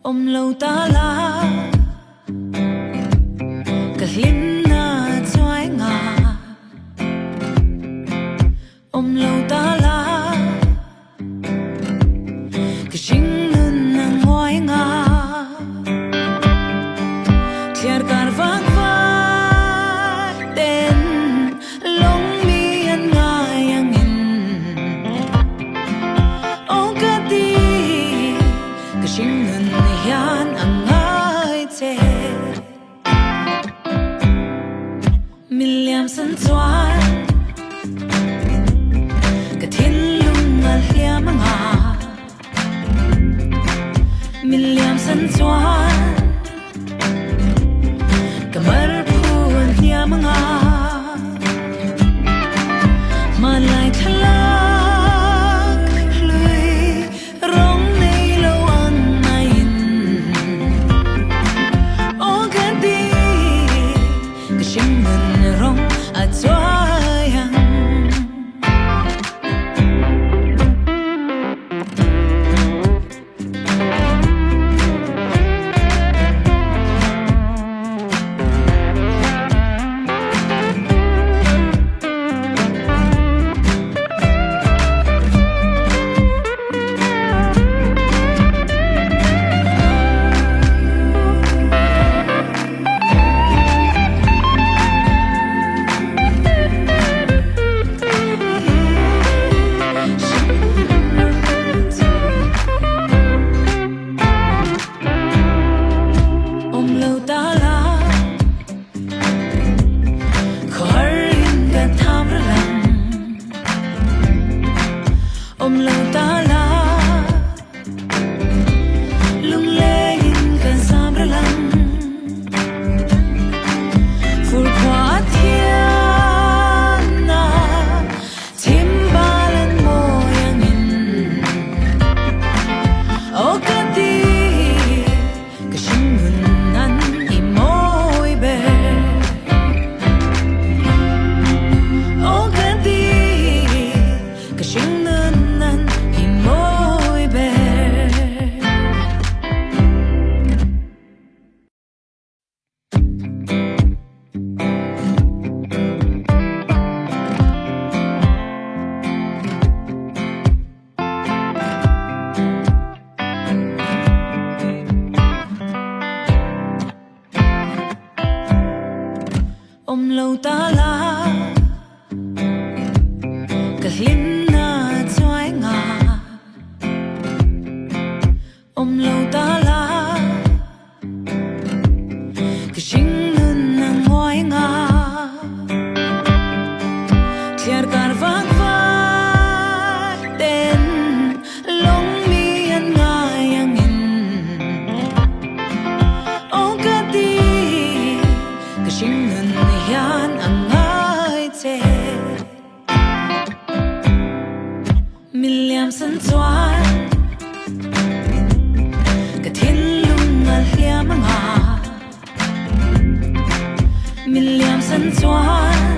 Awm lo ta la ka hlimna chuai nga Awm lo ta la ka hringnun a nguai nga Thliar kar vak vak ten lawng mi an ngai angin Aw ka ti ka hringnun hian a ngai che. Min liam san chuan ka thinlung a hliam anga Min liam san chuan ka mar phu an hliam anga Hmanlai thlalak hlui rawng nei lo ang maiin Aw ka ti ka hringnun rawng a chuai ang. Awm lo ta la khawhar in ka tham ral ang Awm lo ta la lungleng in kan zam ral ang Fur khua a thian a thim bal an mawi angin Aw ka ti ka hringnun nan i mawi ber Aw ka ti ka hringnun nan i mawi ber. Awm lo ta la ka hlimna chuai nga Awm lo ta la ka hringnun a nguai nga Thliar kar vak vak ten lawng mi an ngai angin Aw ka ti ka hringnun hian a ngai che. Min liam san chuan ka thinlung a hliam anga Min liam san chuan.